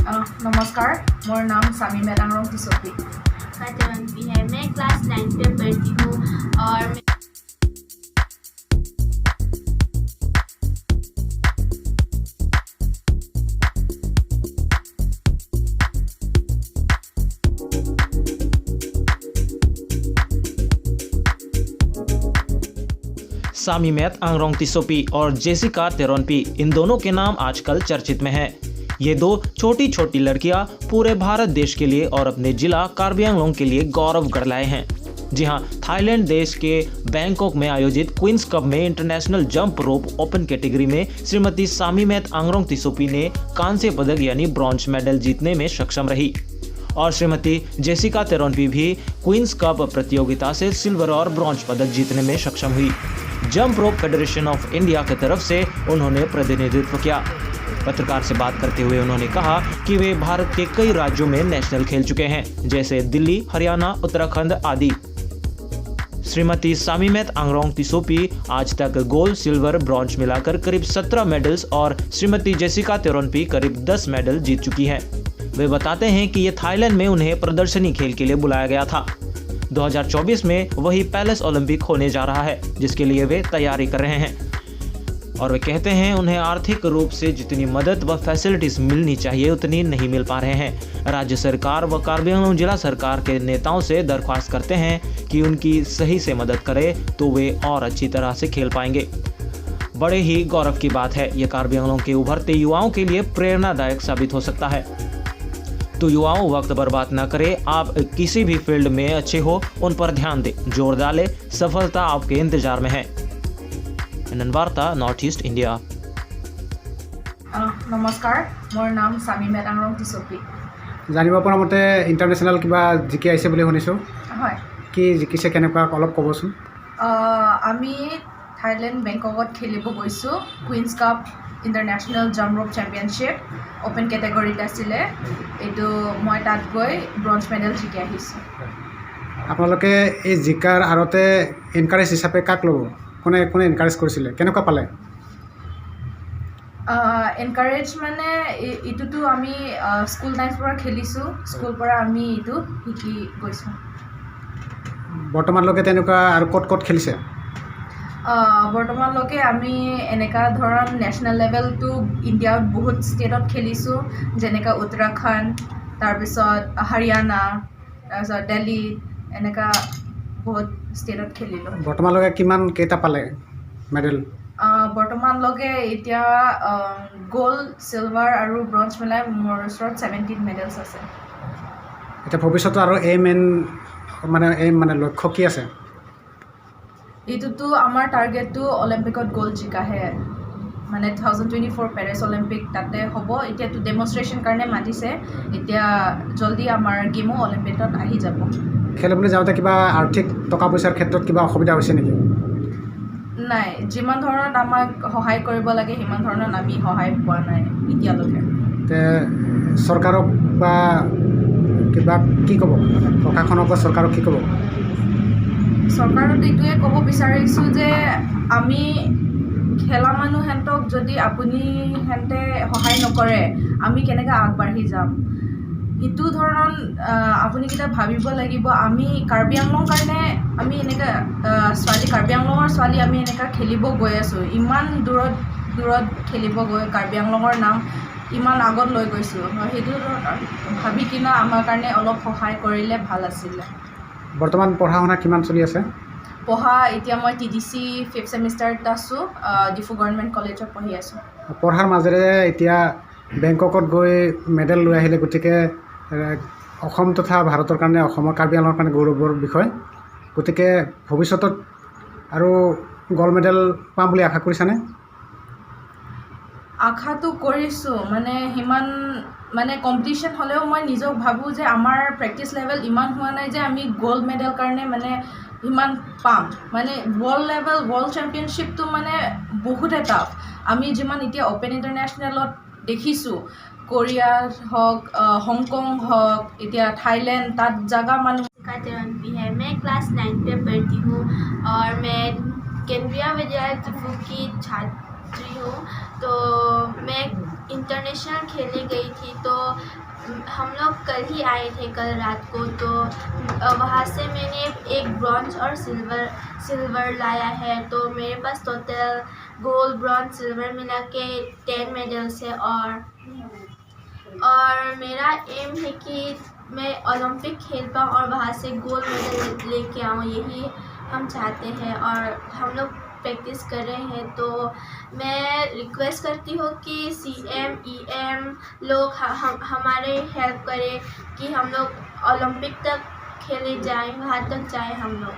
নমস্কাৰ, মোৰ নাম সামি মেদাংৰং তিছপি। है, मैं क्लास 9 में पढ़ती हूँ और सामीमेत आंगरोंग तिसोपी और जेसिका तेरोनपी, इन दोनों के नाम आजकल चर्चित में हैं। ये दो छोटी छोटी लड़कियां पूरे भारत देश के लिए और अपने जिला कार्बी आंगलोंग के लिए गौरव गढ़ लाए हैं। जी हां, थाईलैंड देश के बैंकॉक में आयोजित क्वींस कप में international jump rope open category में श्रीमती सामीमेत आंगरोंग तिसोपी ने कांस्य पदक यानी ब्रॉन्ज मेडल जीतने में सक्षम रही और श्रीमती जेसिका तेरोनपी भी क्वींस कप प्रतियोगिता से सिल्वर और ब्रॉन्ज पदक जीतने में सक्षम हुई। Jump rope federation of India की तरफ से उन्होंने प्रतिनिधित्व किया। पत्रकार से बात करते हुए उन्होंने कहा कि वे भारत के कई राज्यों में नेशनल खेल चुके हैं, जैसे दिल्ली, हरियाणा, उत्तराखंड आदि। श्रीमती सामीमेत आंगरोंग तिसोपी आज तक गोल्ड, सिल्वर, ब्रॉन्ज मिलाकर करीब 17 मेडल्स और श्रीमती जेसिका तेरोनपी करीब 10 मेडल जीत चुकी हैं। वे बताते हैं कि ये थाईलैंड में उन्हें प्रदर्शनी खेल के लिए बुलाया गया था। 2024 में वही पैलेस ओलंपिक होने जा रहा है, जिसके लिए वे तैयारी कर रहे हैं और वे कहते हैं उन्हें आर्थिक रूप से जितनी मदद व फैसिलिटीज मिलनी चाहिए उतनी नहीं मिल पा रहे हैं। राज्य सरकार व कार्बी आंगलोंग जिला सरकार के नेताओं से दरख्वास्त करते हैं कि उनकी सही से मदद करे तो वे और अच्छी तरह से खेल पाएंगे। बड़े ही गौरव की बात है, ये कार्बी आंगलोंग के उभरते युवाओं के लिए प्रेरणादायक साबित हो सकता है। तो युवाओं, वक्त बर्बाद न करें। आप किसी भी फील्ड में अच्छे हो, उन पर ध्यान दें, जोर डालें, सफलता आपके इंतजार में है। वार्ता, नॉर्थ ईस्ट इंडिया। নমস্কাৰ, মোৰ নাম সামি মেদাংৰং তিছপি। জানিব পৰা মতে ইণ্টাৰনেশ্যনেল কিবা জিকি আহিছে বুলি শুনিছোঁ। হয়। কি জিকিছে, কেনেকুৱা, অলপ ক'বচোন। আমি থাইলেণ্ড বেংককত খেলিব গৈছোঁ। Queens Cup international jump rope championship open কেটেগৰীত আছিলে এইটো। মই তাত গৈ ব্ৰঞ্জ মেডেল জিকি আহিছোঁ। আপোনালোকে এই জিকাৰ আঁৰতে এনকাৰেজ হিচাপে কাক ল'ব? কোনে কোনে এনকাৰেজ কৰিছিলে, কেনেকুৱা পালে? এনকাৰেজ মানে এইটোতো আমি স্কুল টাইমছ পৰা খেলিছোঁ, স্কুল পৰা আমি এইটো শিকি গৈছোঁ। বৰ্তমানলৈকে তেনেকুৱা আৰু ক'ত ক'ত খেলিছে? বৰ্তমানলৈকে আমি এনেকুৱা ধৰণ নেশ্যনেল লেভেলটো ইণ্ডিয়াত বহুত ষ্টেটত খেলিছোঁ, যেনেকৈ উত্তৰাখণ্ড, তাৰপিছত হাৰিয়ানা, তাৰপিছত দিল্লী, এনেকুৱা বহুত ষ্টেটত খেলিলোঁ। বৰ্তমানলৈকে কিমান কেইটা পালে মেডেল? বৰ্তমানলৈকে এতিয়া গ'ল্ড, চিলভাৰ আৰু ব্ৰঞ্জ মিলাই মোৰ ওচৰত 17 মেডেলছ আছে। এতিয়া ভৱিষ্যতত আৰু এইম এন মানে এইম মানে লক্ষ্য কি আছে? এইটোতো আমাৰ টাৰ্গেটটো অলিম্পিকত গ'ল্ড জিকাহে, মানে 2024 পেৰিছ অলিম্পিক তাতে হ'ব। এতিয়াতো ডেমনষ্ট্ৰেশ্যন কাৰণে মাতিছে, এতিয়া জল্দি আমাৰ গেমো অলিম্পিকত আহি যাব। খেলিবলৈ যাওঁতে কিবা আৰ্থিক টকা পইচাৰ ক্ষেত্ৰত কিবা অসুবিধা হৈছে নেকি? নাই, যিমান ধৰণত আমাক সহায় কৰিব লাগে সিমান ধৰণত আমি সহায় পোৱা নাই এতিয়ালৈকে। তে চৰকাৰক বা কিবা কি ক'ব, প্ৰশাসনক বা চৰকাৰক কি ক'ব? চৰকাৰক এইটোৱে ক'ব বিচাৰিছোঁ যে আমি খেলা মানুহহঁতক যদি আপুনি সেহেঁতে সহায় নকৰে, আমি কেনেকৈ আগবাঢ়ি যাম? ইটো ধৰণ আপুনি কেইটা ভাবিব লাগিব। আমি কাৰ্বি আংলং কাৰণে আমি এনেকৈ ছোৱালী, কাৰ্বি আংলঙৰ ছোৱালী, আমি এনেকৈ খেলিব গৈ আছোঁ, ইমান দূৰত দূৰত খেলিব গৈ কাৰ্বি আংলঙৰ নাম ইমান আগত লৈ গৈছোঁ। সেইটো ভাবি কিনে আমাৰ কাৰণে অলপ সহায় কৰিলে ভাল আছিলে। বৰ্তমান পঢ়া শুনা কিমান চলি আছে? পঢ়া এতিয়া মই টিডিচি ফিফ্থ ছেমিষ্টাৰত আছোঁ, ডিফু গভৰ্ণমেণ্ট কলেজত পঢ়ি আছোঁ। পঢ়াৰ মাজেৰে এতিয়া বেংককত গৈ মেডেল লৈ আহিলে, গতিকে অসম তথা ভাৰতৰ কাৰণে, অসমৰ কাৰ্বি আংলঙৰ কাৰণে গৌৰৱৰ বিষয়। গতিকে ভৱিষ্যতত আৰু গ'ল্ড মেডেল পাম বুলি আশা কৰিছানে? আশাটো কৰিছোঁ, মানে সিমান মানে কম্পিটিশ্যন হ'লেও মই নিজক ভাবোঁ যে আমাৰ প্ৰেক্টিচ লেভেল ইমান হোৱা নাই যে আমি গ'ল্ড মেডেল কাৰণে মানে ইমান পাম। মানে ৱৰ্ল্ড লেভেল, ৱৰ্ল্ড চেম্পিয়নশ্বিপটো মানে বহুতে টাফ। আমি যিমান এতিয়া অ'পেন ইণ্টাৰনেশ্যনেলত দেখিছোঁ, কোৰিয়া হওক, হংকং হওক, এতিয়া থাইলেণ্ড, তাত জাগা মানুহ का भी है, मैं क्लास 9 में पढ़ती हूँ और मैं केंद्रीय विद्यालय डिफू की छात्री हूँ। तो मैं इंटरनेशनल खेलने गई थी। तो हम लोग कल ही आए थे, कल रात को। तो वहाँ से मैंने एक ब्रॉन्ज और सिल्वर सिल्वर लाया है। तो मेरे पास टोटल गोल्ड, ब्रॉन्ज, सिल्वर मिला के 10 मेडल्स है। और मेरा एम है कि मैं ओलंपिक खेल पाऊँ और वहाँ से गोल्ड मेडल लेके आऊँ, यही हम चाहते हैं और हम लोग प्रैक्टिस कर रहे हैं। तो मैं रिक्वेस्ट करती हूँ कि सीएम, ईएम लोग हमारे हेल्प करें कि हम लोग ओलंपिक तक खेले जाएं, वहाँ तक जाएं हम लोग।